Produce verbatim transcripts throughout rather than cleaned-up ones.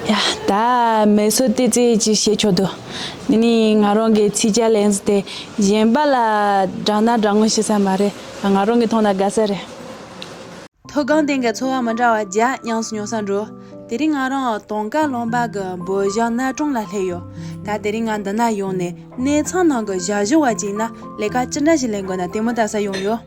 ཡ། ད་མི་སུ་ཏི་ཙི་ཅིག་བཤད་ཆོག་འདུག་དེ་ནི་ང་རང་གི་ཚིག་རྒྱ་ལན་ཟེར་དེ་གཞན་པ་ལ་དྲང་ན་དྲང་ངོ་ཤེས་ས་མ་རེད། ང་རང་གི་མཐོང་ན་དགའ་ས་རེད། མཐོ་སྒང་སྟེང་གི་འཚོ་བ་མི་འདྲ་བ་བརྒྱ་ཉམས་སུ་མྱོང་ས་འགྲོ། དེ་རིང་ང་རང་དུང་དཀར་ལུང་པ་གི་འབུ་བཞག་གནའ་གྲོང་ལ་སླེབས་ཡོད། ད་དེ་རིང་ང་འདི་ན་ཡོང་ནས་གནས་ཚང་ནང་གི་ཞ་ཞུ་བ་ཅིག་ན་ལས་ཀ་ཅི་འདྲ་ཞིག་ལས་དགོས་ན་དེ་མོ་ལྟ་ས་ཡོང་ཡོད།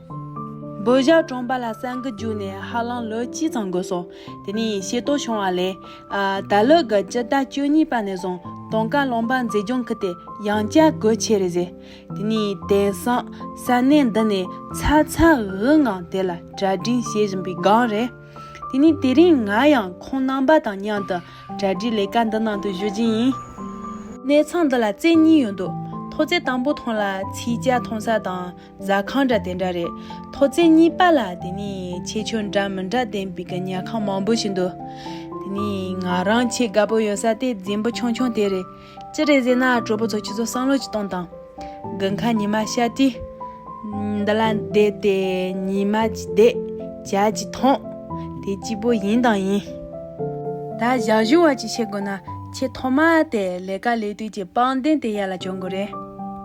འབུ་བཞག་གྲོང་པ་ལ་ས་འགུལ་རྒྱུག་ནས་ཧ་ལམ་ལོ་གཅིག་ཙམ་འགོར་སོང་། དེ་ནས་ཤེས་རྟོགས་བྱུང་བ་ལས། ཨ། ད་ལོ་གི་སྤྱི་ཟླ་བཅུ་གཉིས་པ་ནས་བཟུང་དུང་དཀར་ལུང་པ་མཛེས་ལྗོངས་ཁུལ་དེ་ཡང་བསྐྱར་སྒོ་ཕྱེ་རེད་ཟེར། དེ་ནས་དེང་སང་ས་གནས་འདི་ནས་ཚ་ཚ་འུར་ངང་དེ་ལ་གྲ་སྒྲིག་བྱེད་བཞིན་པའི་སྒང་རེད། དེ་ནས་དེ་རིང་ང་ཡང་ཁོང་རྣམ་པ་དང་མཉམ་དུ་གྲ་སྒྲིག་ལས་ཀ་འདི་ནང་དུ་ཞུགས་ཀྱི་ཡིན། གནས་ཚང་འདི་ལ་རྩེ་གཉིས་ཡོད་འདུག་ཐོག་རྩེ་དང་པོ་ཐོག་ལ་ཚིག་ཇ་འཐུང་ས་དང་ཟ་ཁང་འདྲ་དེ་འདྲ་རེད། ཐོག་རྩེ་གཉིས་པ་ལ་དེ་ནས་ཁྱད་ཆོས་འདྲ་མི་འདྲ་ལྡན་པའི་གི་ཉལ་ཁང་མང་པོ་ཞིག་འདུག་དེ་ནས་ང་རང་ཆེས་དགའ་པོ་ཡོད་ས་དེ་རྫིང་བུ་ཆུང་ཆུང་དེ་རེད། ཅི་རེད་ཟེར་ན་གྲོགས་པོ་ཚོ་ཁྱེད་ཚོ་བསམ་བློ་ཅིག་གཏོང་དང་། དགུན་ཁ་ཉི་མ་ཤར་དུས། འདི་ལ་བསྡད་དེ་ཉི་མ་ཅིག་བསྡད། ཇ་ཅིག་འཐུང་། དེ་གཅིག་པོ་ཡིན་དང་ཡིན། ད་ཞ་ཞུ་བ་ཅིག་བཤད་དགོས་ན་ཁྱེད་ཐོག་མ་དེ་ལས་ཀ་ལས་དུས་ཀྱི་པང་གདན་དེ་ཡར་ལ་གྱོན་དགོས་རེད།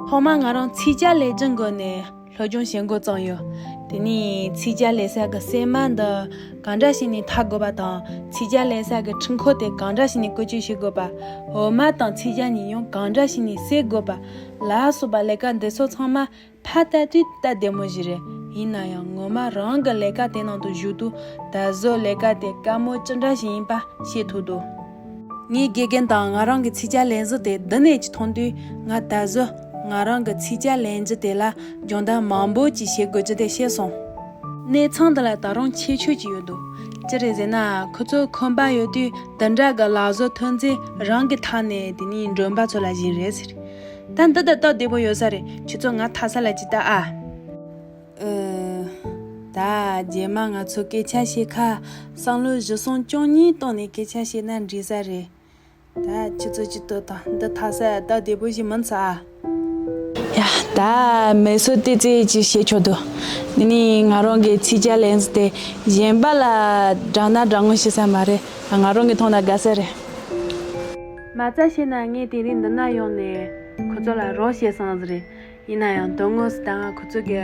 ཐོག་མ་ང་རང་ཚིག་ཇ་ལས་སྦྱང་དགོས་ནས་སློབ་སྦྱོང་བྱེད་འགོ་བརྩམས་ཡོད། དེ་ནས་ཚིག་ཇ་ལས་ས་གི་སྲན་མ་འདི་གང་འདྲ་བྱས་ནས་འཐག་དགོས་པ་དང་ཚིག་ཇ་ལས་ས་གི་འཕྲུལ་འཁོར་དེ་གང་འདྲ་བྱས་ནས་བཀོལ་སྤྱོད་བྱེད་དགོས་པ། འོ་མ་དང་ཚིག་ཇ་གཉིས་ཡང་གང་འདྲ་བྱས་ནས་བསྲེ་དགོས་པ་ལ་སོགས་པ་ལས་ཀ་འདི་ཚོ་ཚང་མ་ཕར་ལྟ་དུས་སྟབས་བདེ་མོ་ཞིག་རེད། ཡིན་ན་ཡང་ངོ་མ་རང་གི་ལས་ཀ་དེ་ནང་དུ་ཞུགས་དུས་ད་གཟོད་ལས་ཀ་དེ་དཀའ་མོ་ཅི་འདྲ་ཞིག་ཡིན་པ་ཤེས་ཐུབ་འདུག་ངའི་དགེ་རྒན་དང་ང་རང་གི་ཚིག་ཇ་ལན་གཟི་དེ་འདི་ནས་ཅིག་མཐོང་དུས་ང་ད་གཟོད་ང་རང་གི་ཚིག་ཇ་ལན་གཟི་དེ་ལ་སྦྱོང་བརྡར་མང་པོ་ཅིག་བྱེད་དགོས་རྒྱུ་དེ་ཤེས་སོང་། གནས་ཚང་འདི་ལ་ད་རུང་ཁྱད་ཆོས་ཅིག་ཡོད་འདུག་ཅི་རེད་ཟེར་ན་ཁོ་ཚོ་ཁང་པ་ཡོད་དུས་འདི་འདྲ་གི་ལག་བཟོ་ཐོན་རྫས་རང་གིས་འཐག་ནས་དེ་ནས་མགྲོན་པོ་ཚོ་ལ་བྱིན་རེད་ཟེར། ད་འདི་ད་སྟབས་བདེ་པོ་ཡོད་ས་རེད། ཁྱེད་ཚོ་ང་འཐག་ས་ལ་ཅིག་ལྟ་ཨ། ཨ། ད་རྗེས་མ་ང་ཚོ་སྐད་ཆ་བཤད་ཁ་བསམ་བློ་བཞི་གསུམ་བཅུ་གཉིས་བཏང་ནས་སྐད་ཆ་བཤད་ན་འགྲིག་ས་རེད། ད་ཁྱེད་ཚོ་ཅིག་ལྟོས་དང་འདི་འཐག་ས་སྟབས་བདེ་པོ་ཞིག་མིན་ས་ཨ། ཡ། ད་མི་སུ་ཏི་ཙི་ཅིག་བཤད་ཆོག་འདུག་དེ་ནི་ང་རང་གི་ཚིག་ཇ་ལན་ཟེར་དེ་གཞན་པ་ལ་དྲང་ན་དྲང་ངོ་ཤེས་ས་མ་རེད། ང་རང་གི་མཐོང་ན་དགའ་ས་རེད། མ་རྩ་བཤད་ན་ངས་དེ་རིང་འདི་ན་ཡོང་ནས་ཁོ་ཚོ་ལ་རོགས་བྱེད་བསམ་ཟེར། ཡིན་ན་ཡང་དོན་དངོས་སུ་ད་ང་ཁོ་ཚོ་གི་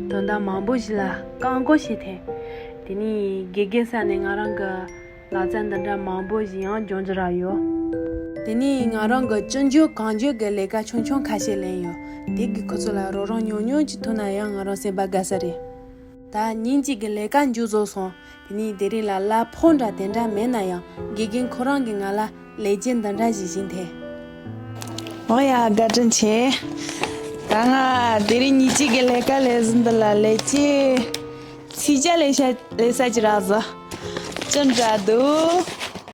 དོན་དག་མང་པོ་ཞིག་ལ་བཀག་འགོག་བྱེད་ཐེངས། དེ་ནས་དགེ་རྒན་ས་ནས་ང་རང་གི་ལག་རྩལ་འདི་འདྲ་མང་པོ་ཞིག་ཡང་སྦྱོང་རྒྱུ་རག་ཡོད། དེ་ནས་ང་རང་གི་ཅི་འཇོན་གང་འཇོན་གྱི་ལས་ཀ་ཆུང་ཆུང་ཁ་ཤས་ལེན་ཡོད། དེ་གི་ཁོ་ཚོ་ལ་རོགས་རམ་ཉུང་ཉུང་ཅིག་ཐུབ་ན་ཡང་ང་རང་སེམས་པ་དགའ་ས་རེད། ད་ཉིན་གཅིག་གི་ལས་ཀ་མཇུག་རྫོགས་སོང་། དེ་ནས་དེ་རིང་ལ་གླ་ཕོགས་འདྲ་དེ་འདྲ་མེད་ན་ཡང་དགེ་རྒན་ཁོ་རང་གིས་ང་ལ་ལས་བྱེད་འདི་འདྲ་ཞིག་བྱིན་ཐལ། འོ་ཡ་བཀའ་དྲིན་ཆེ། ད་ང་དེ་རིང་ཉིན་གཅིག་གི་ལས་ཀ་ལས་གཟི་འདི་ལ་ལས་བྱེད་ཚིག་ཇ་ལས་ཤ་ལས་ས་ཅི་རག་ཟ། ཅི་འདྲ་འདུག